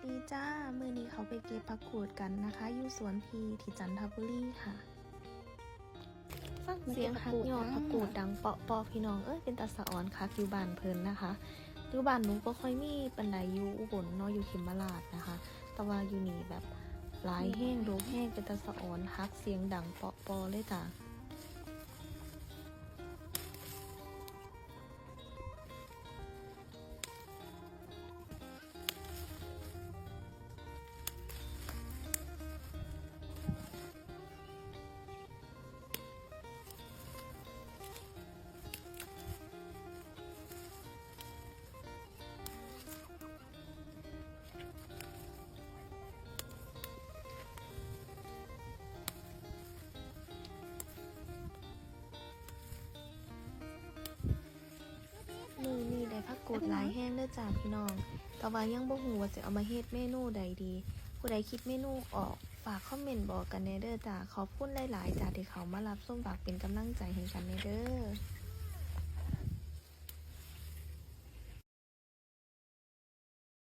ດີຈ້າ ມື້ນີ້ເຂົາໄປເກັບຜັກກູດກັນນະຄະ ຢູ່ສວນພີ່ທີ່ຈັນທະບູລີຄ່ະ. ຟັງສຽງຫັກຍອດຜັກກູດດັງເປາະໆ ພີ່ນ້ອງເອີຍ ເປັນຕາສະອອນຄັກ ຢູ່ບ້ານເພິ່ນນະຄະ. ຢູ່ບ້ານໜູບໍ່ຄ່ອຍມີປານໃດ ຢູ່ອຸບົນເນາະ ຢູ່ເຂມມະລາດນະຄະ ແຕ່ວ່າຢູ່ນີ້ແບບຫຼາຍແຮງ ດົກແຮງ ເປັນຕາສະອອນ ຫັກສຽງດັງເປາະໆ ເລີຍຈ້າ. ມື້ນີ້ໄດ້ຜັກກູດຫຼາຍແຮງເດີຈ້າພີ່ນ້ອງ ແຕ່ວ່າຍັງບໍ່ຮູ້ວ່າຊິເອົາມາເຮັດເມນູໃດດີ. ຜູ້ໃດຄິດເມນູອອກ ຝາກຄອມເມັນບອກກັນແດ່ເດີຈ້າ. ຂອບຄຸນຫຼາຍໆຈ້າ ທີ່ເຂົ້າມາຮັບຊົມ ຝາກເປັນກຳລັງໃຈໃຫ້ກັນແດ່ເດີ.